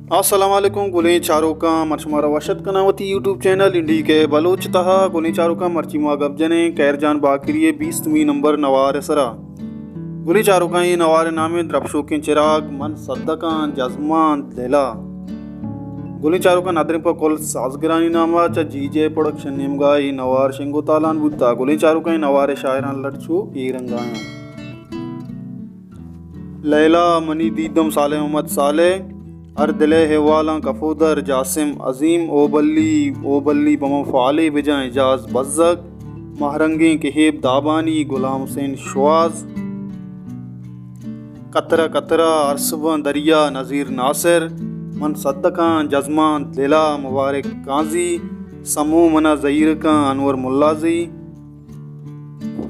السلام علیکم گلیں چاروکاں، من شمارا وش اتک کناں وتی یوٹیوب چینل انڈی کے بلوچ تہا۔ گلیں چاروکاں، مرچی ما گپ جنیں کہیر جان باکری ءِ بیستمی نمبر نوار ءِ سرا۔ گلیں چاروکاں، اے نوار ءِ نام اِنت درپشوکیں چراگ، من سدکاں جزمانت دلا۔ گلیں چاروکاں، ندریں پہ کل سازگرانی نام ءَ چہ جی جے پروڈکشن نیمگا اے نوار شنگ و تالان بوتا۔ گلیں چاروکاں، اے نوار ءِ شاعراں لٹ چو اے رنگا اَنت۔ لیلا منی دیدم صالح محمد صالح، ہر دل ءِ احوالاں کفودر جاسم عظیم، او بلی او بلی بمن فالے بجاں اعجاز بزگ، مہرنگیں کہیب دابانی غلام حسین شواز، قطرہ قطرہ ارسباں دریا نذیر ناصر، من سدکاں جزمانت دلا مبارک قاضی، سمو منا زہیرکاں انور ملازی،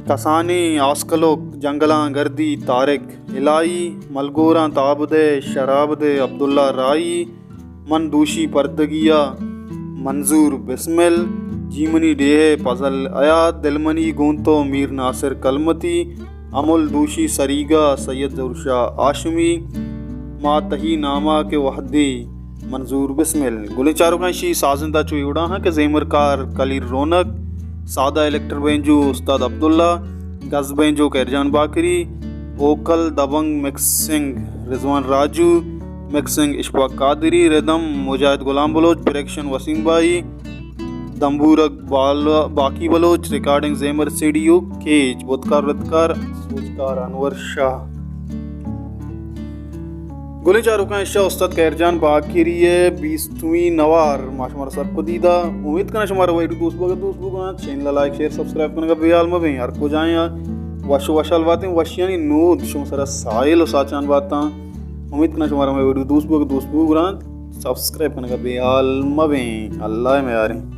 کسانیں آسکلوک جنگلاں گردی طارق الہی، ملگوراں تاب دے شراب دے عبداللہ راہی، من دوشی پردگیا منظور بسمل، جی منی ڈیہہ فضل حیات، دل منی گوں تو میر ناصر کلمتی، امل دوشی سریگا سید ظہور شاہ ہاشمی، ما تہی ناما کہ وہدی منظور بسمل۔ گلیں چاروکاں، اشی سازندہ چو ایوڑا ہاں کہ زیمرکار کلیر رونق، سادہ الیکٹر بینجو استاد عبداللہ، گز بینجو کہیر جان باکری، ووکل دبنگ مکسنگ رضوان راجو، مکسنگ اشفاق قادری، ردم مجاہد غلام بلوچ، پریکشن وسیم بائی، دمبورگ بال-، باقی بلوچ، ریکارڈنگ زیمر سیڈیو کیچ، بدکار ردکار سوجکار انور شاہ۔ گلیں چاروکاں، اشا استاد کہیر جان باکری ءِ بیستمی نوار ما شمارا سرپدی دا۔ امید کناں شمارا ویڈیو دوست بوگ، دوست بوگ انت۔ چینل لائک، شیئر، سبسکرائب کنگا بے حال مبیں۔ ہر کجائیں وش و وشحال باتیں، وشیانی نود شما سرا ساحل و ساچان باتاں۔ امید کناں شمارا مئے ویڈیو دوست بوگ، دوست بوگ رانت۔ سبسکرائب کنگا بے حال مبیں۔ اللہ ءِ میاریں۔